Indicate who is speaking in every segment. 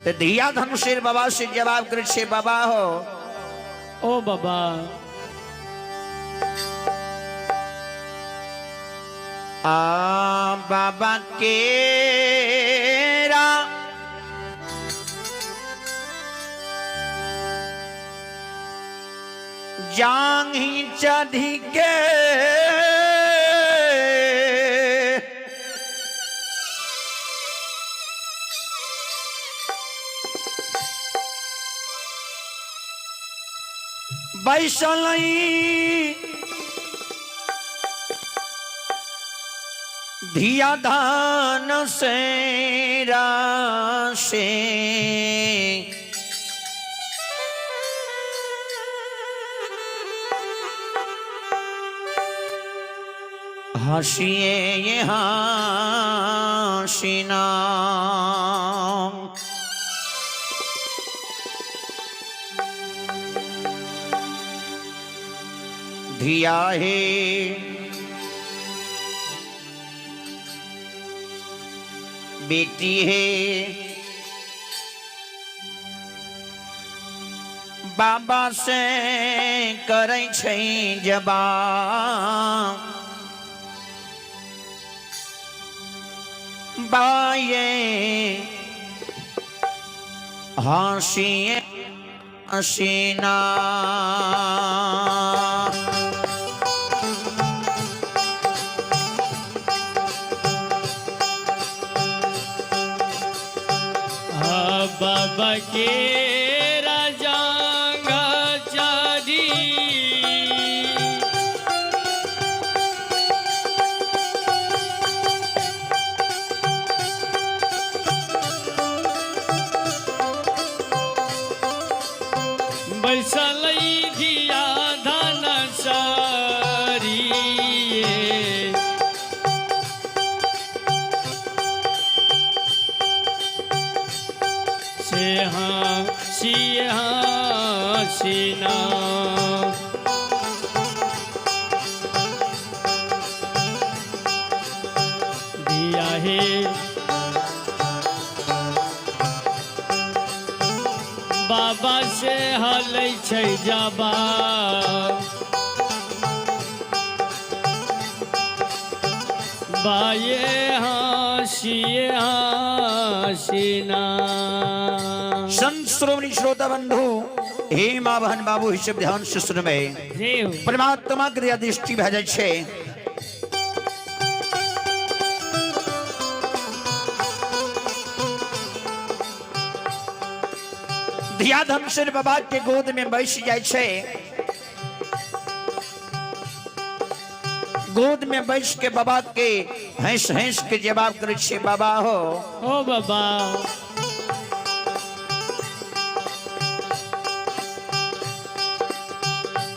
Speaker 1: तऽ धिया धनुषेर बाबा से जवाब करै छै, बाबा हो
Speaker 2: ओ बाबा,
Speaker 1: आ बाबा केरा जांगी चढ़ी के बैसल धिया धान से राशे हसिए ये हसीना। धिया हे बेटी हे, बाबा से करै छै जवाब, बाये हँसिए हसीना।
Speaker 2: बाबा के राजांगा चारी बैसल धिया धन सारी। से हाँ सी हाँ सीना। दिया हे बाबा से हलै छै जबा, बाये हँसिए हँसिना।
Speaker 1: संत श्रोमणी श्रोता बंधु, हे माँ बहन बाबू, हिसाब ध्यान से सुनबै।
Speaker 2: जी।
Speaker 1: परमात्मा के दृष्टि भए जाइ छै। धिया धमसेर बाबा के गोद में बैस जाइ छै। गोद में बैस के बाबा के हंस हंस के जवाब करै छै, बाबा हो
Speaker 2: ओ बाबा,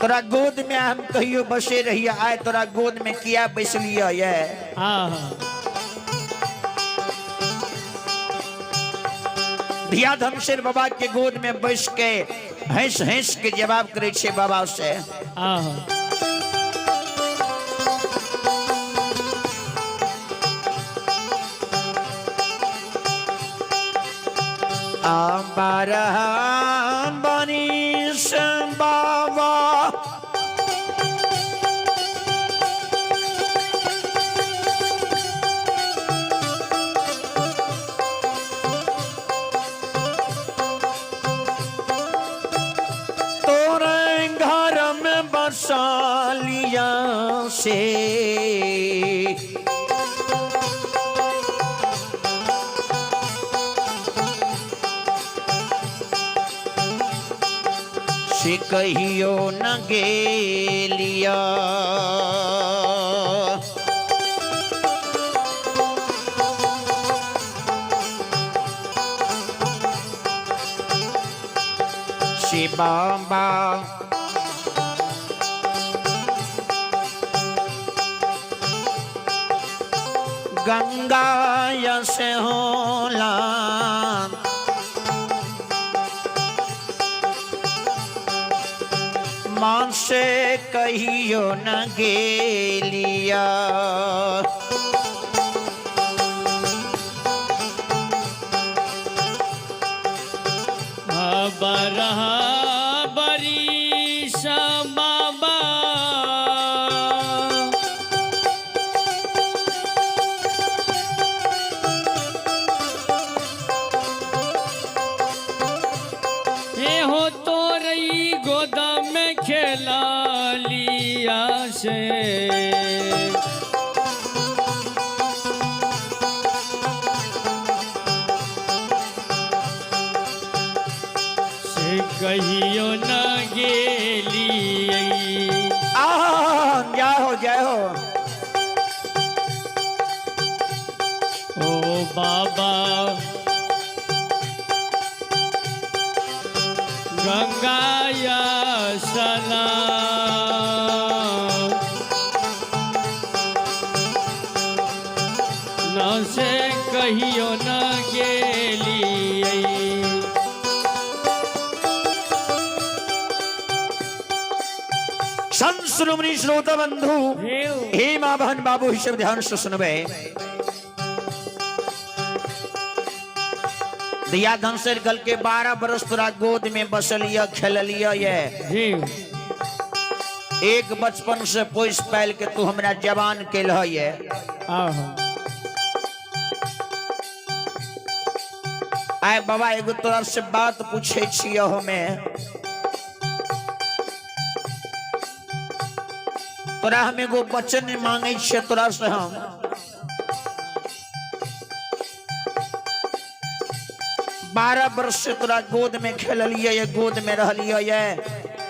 Speaker 1: तोरा गोद में हम कहियो बसे रहिए, आय तोरा गोद में किया बैसलिए ये?
Speaker 2: आहा।
Speaker 1: धिया धमसेर बाबा के गोद में बैस के हंस हंस के जवाब करै छै बाबा से।
Speaker 2: आहा।
Speaker 1: आ 12 बरिस बाबा तोरे घर में बसा लिया से से कहियो न गेलिया। से बाबा गंगा यस होला मां से कहियो न गेलिया।
Speaker 2: बारह बरिस बाबा ए हो तोरई गोद में खेला लिया से से कहियो न गेली।
Speaker 1: आह, जय हो जय हो।
Speaker 2: ओ बाबा गंगाया सना न से कहियो न गेली।
Speaker 1: संत श्रोमणी श्रोता बंधु, हे माँ बहन बाबू, हिसाब ध्यान से सुनबे। दिया धनसर कल के 12 बरस तोरा गोद में बसलिय खेललिय ये।
Speaker 2: जी।
Speaker 1: एक बचपन से पोस पाल के तू हमरा जवान के ये।
Speaker 2: आहा।
Speaker 1: आए बाबा, एगो तोरा से बात पूछे छियो हमें। तोरा हम एगो वचन मांगे छियै तोरा से हम। 12 वर्ष से तोरा गोद में खेललिए ये, गोद में रहलिए ये।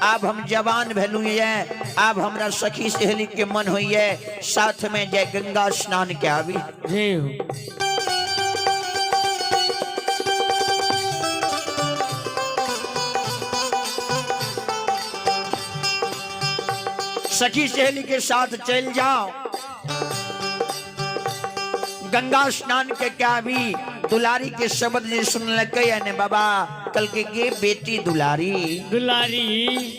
Speaker 1: आब हम जवान भेलू ये, आब हमरा सखी सहेली के मन होइए साथ में जाय गंगा स्नान के आबी।
Speaker 2: जी।
Speaker 1: सखी सहेली के साथ चल जाओ गंगा स्नान के क्या भी। दुलारी के शब्द जे सुनलकै ने बाबा, कल के गे बेटी दुलारी।
Speaker 2: दुलारी।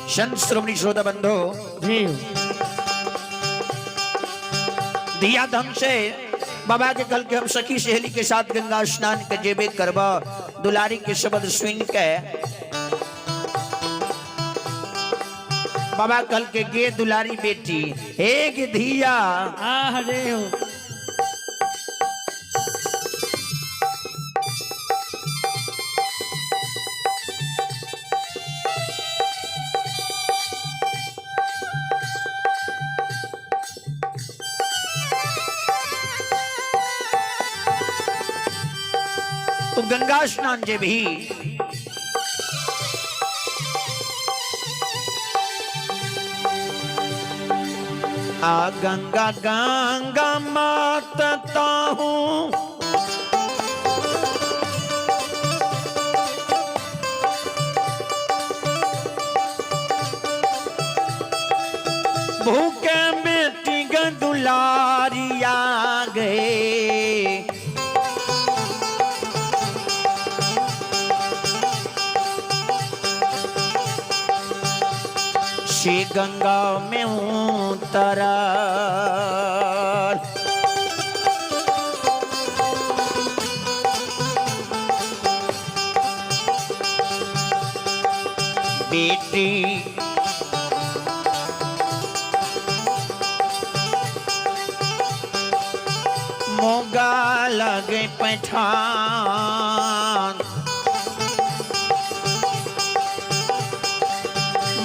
Speaker 1: संत श्रोमणी श्रोता बंधु,
Speaker 2: जी।
Speaker 1: दिया धन से बाबा के कल के हम सखी सहेली के साथ गंगा स्नान के जेबे करब। दुलारी के शब्द सुन के बाबा कल के गे दुलारी बेटी, हे गे धिया।
Speaker 2: आह रे हो।
Speaker 1: तो गंगा स्नान जे भी आ गंगा गंगा मातता हूं भूखे बेटी दुलारिया गए। श्री गंगा में उतरा बेटी मोगा लगे पैठान।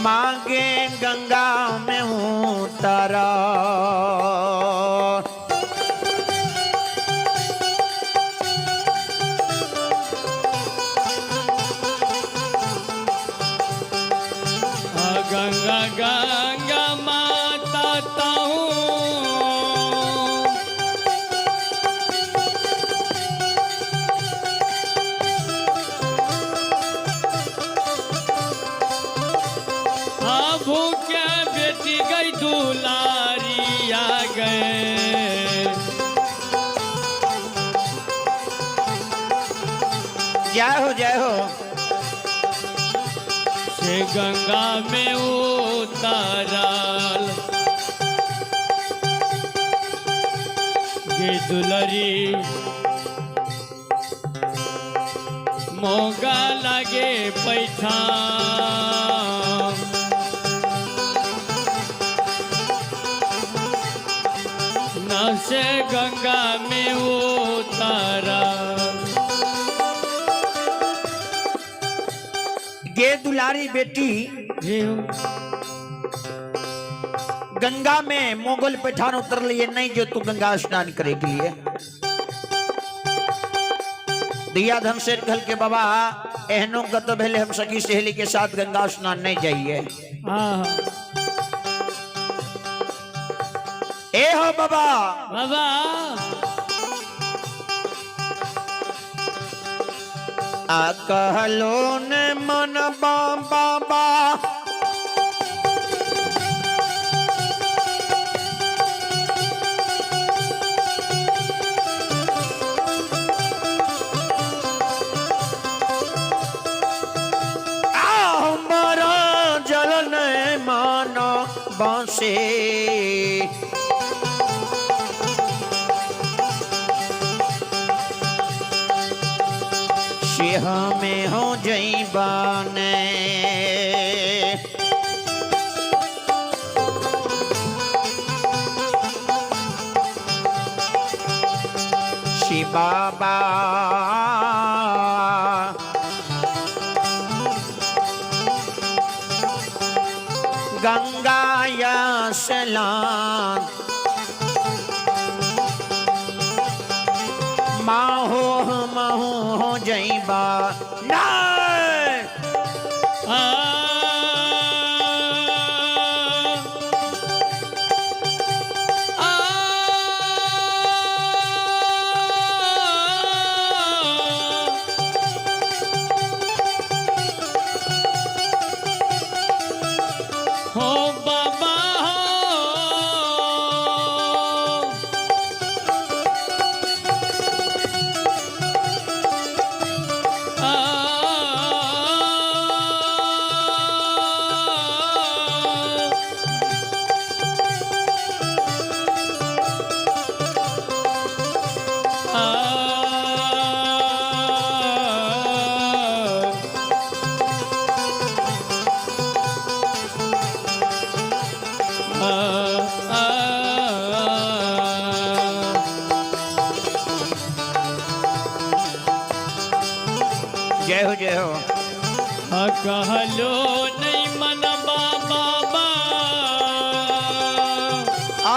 Speaker 1: मांगे गंगा में उतरा।
Speaker 2: गंगा गंगा माता ताऊं। हाँ भूखे बेटी गई दुलारी आ गए।
Speaker 1: जय हो जय हो।
Speaker 2: से गंगा में उतरल गे दुलरी मोगा लागे पैठा। न से गंगा में उतरल।
Speaker 1: गे दुलारी बेटी
Speaker 2: जी हो।
Speaker 1: गंगा में मोगल पैठान उतर लिए नहीं जो तू गंगा स्नान करे के लिए। दिया धन से घर के बाबा एहनो गत भेले हम सखी सहेली के साथ गंगा स्नान नहीं जाइए।
Speaker 2: हाँ।
Speaker 1: ए हो बाबा।
Speaker 2: बाबा।
Speaker 1: आ कहलो ने मन बाबा आ हमारा जल ने मन बांसे। सिंह में हो जईबाने। शिव बाबा गंगा या सलाम माहो माहो हो जईबा नहीं।
Speaker 2: आ आ हो बाबा हो। आ
Speaker 1: जय हो जय हो।
Speaker 2: कहलो नहीं मन बाबा।
Speaker 1: आ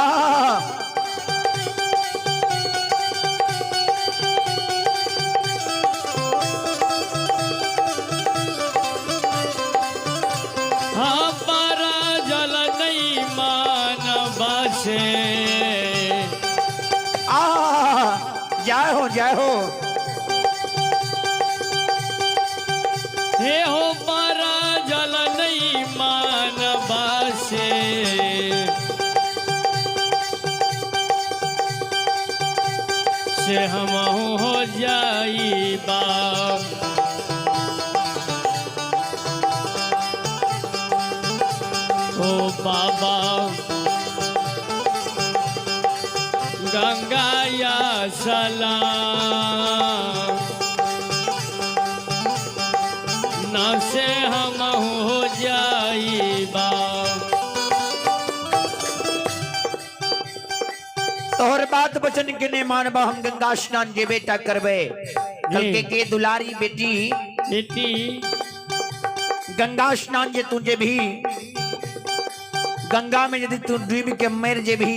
Speaker 2: हाँ पारा जल नहीं मान बसे।
Speaker 1: आ जय हो जय हो।
Speaker 2: हे हो पारा जल नहीं मान बसे। से हम हो जाई बाप। ओ बाबा गंगा या सलाम न से हम हो जाई बाप।
Speaker 1: तोहर बात वचन के नहीं मानबा, हम गंगा स्नान जे बेटा करबे। कल के दुलारी बेटी,
Speaker 2: बेटी,
Speaker 1: गंगा स्नान जे तू जे भी गंगा में यदि तू डूब के मर जे भी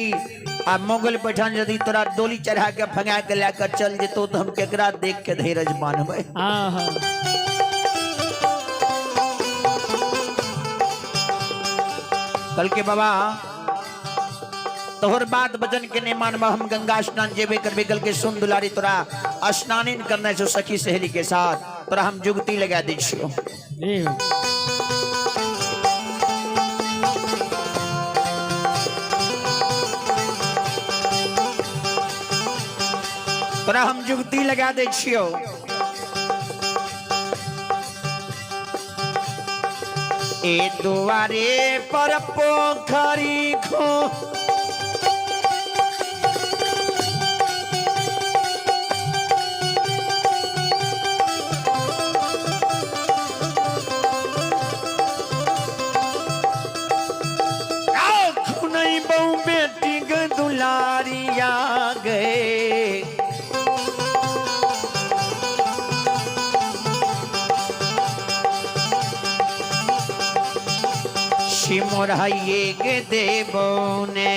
Speaker 1: आ मोगल पैठान यदि तोरा डोली चढ़ा के फंगा के लेकर चल जेतो तो हम केकरा देख के धीरज बांधबै।
Speaker 2: हाँ हाँ।
Speaker 1: कल के बाबा तोहर बात वचन के नहीं मानबा, हम गंगा स्नान जेबे करबे। कल के सुन दुलारी, तोरा स्नान करना छौ सखी सहेली के साथ, तोरा हम जुगती लगा दै छियौ।
Speaker 2: जी।
Speaker 1: तोरा हम जुगती लगा दै छियौ। ए दुआरे पर पोखरी खो खुनई बहु बेटी ग दुलारिया गए। सिमोराइए गे देवो ने।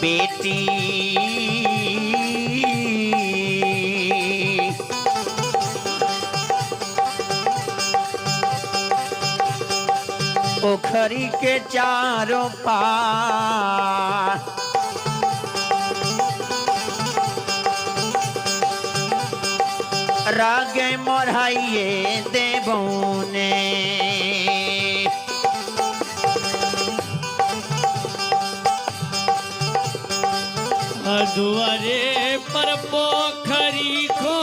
Speaker 1: बेटी पोखरी के चारों पार रागे मोराइए देवो ने।
Speaker 2: दुआरे पर पोखरी खो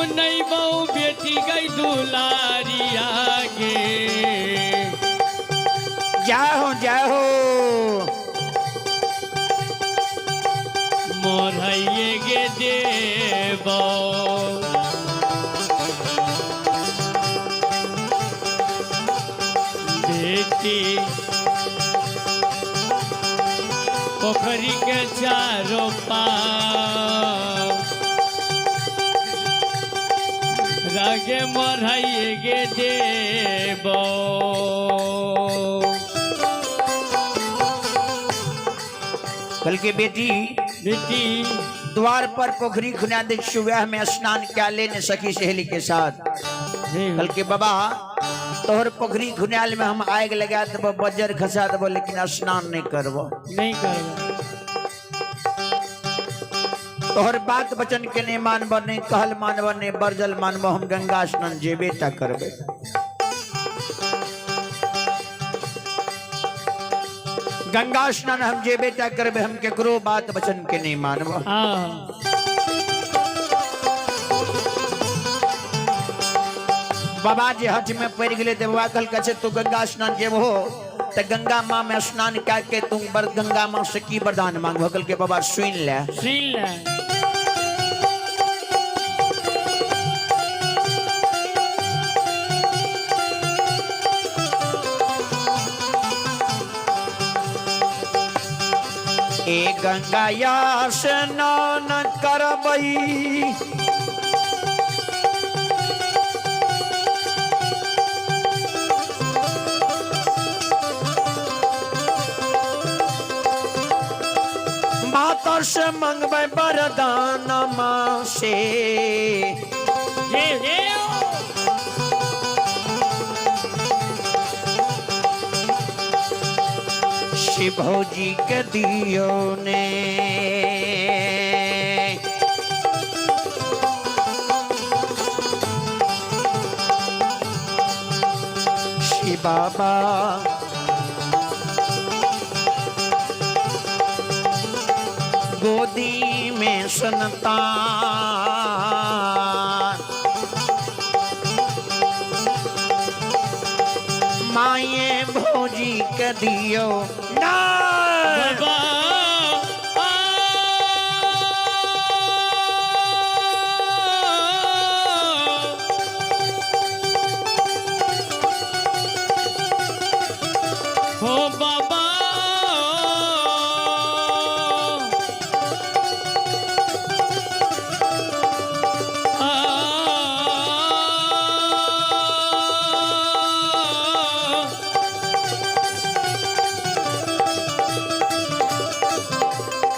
Speaker 2: नहीं बहु बेटी गई दुलारी आगे।
Speaker 1: जाहो जाहो
Speaker 2: मोरइए गे देवो। बेटी पोखरी के चारों पार रागे मोरइए गे देवो।
Speaker 1: कल के बेटी,
Speaker 2: बेटी,
Speaker 1: द्वार पर पोखरी खुना दे, सुबह में स्नान क्या लेने सखी सहेली के साथ। कल के बाबा तोहर पोखरी खुनाल में हम आग लगा देबो, बजर खसा देबो, लेकिन स्नान नहीं करबो।
Speaker 2: नहीं करबो।
Speaker 1: तोहर बात वचन के नहीं मानबो, नहीं कहल मानबो, नहीं बरजल मानबो, हम गंगा स्नान जेबे टा करबे। गंगा स्नान हम जेबे टा करबे, हम केकरो बात वचन के नहीं मानबो।
Speaker 2: हाँ।
Speaker 1: बाबा जे हट में पड़ गए तो बाबा कहलकै छै तू गंगा स्नान जेबहो तो गंगा माँ में स्नान कए के तू बर गंगा माँ से की वरदान मांगबो। कहलकै बाबा सुन ले।
Speaker 2: सुन ले।
Speaker 1: ए गंगा या स्नान करबई माता से मंगबै वरदान माँ से।
Speaker 2: जय जय।
Speaker 1: शिव जी के दियो ने। शिव बाबा गोदी में संतान माये भौजी के दियौ। नहि।
Speaker 2: बाबा आ, हो बाबा आ,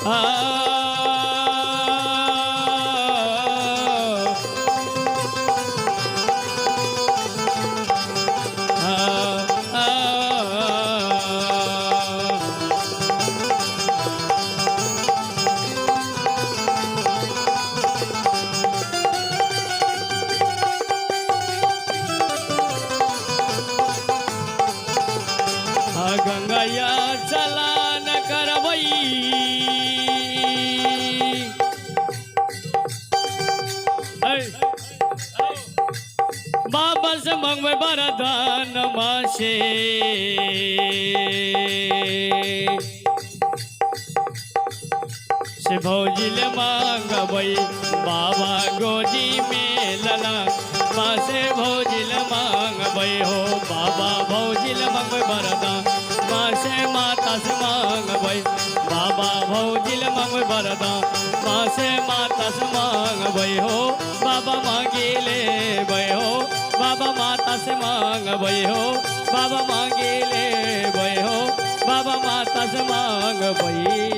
Speaker 2: आ, आ, आ, हा गंगाया चला न करवई ऐ, बाबा से मंगवे वरदान माशे। से भौजिल मांगबई बाबा गोदी में लला मासे भौजिल मांगबई हो बाबा भौजिल मांगबई वरदान मासे माता से मांगबई बाबा भौजिल मांगबई वरदान मासे माता से मांगबई हो बाबा मांगिले बई हो बाबा माता से मांगबई हो बाबा मांगिले बई हो बाबा माता से मांगबई।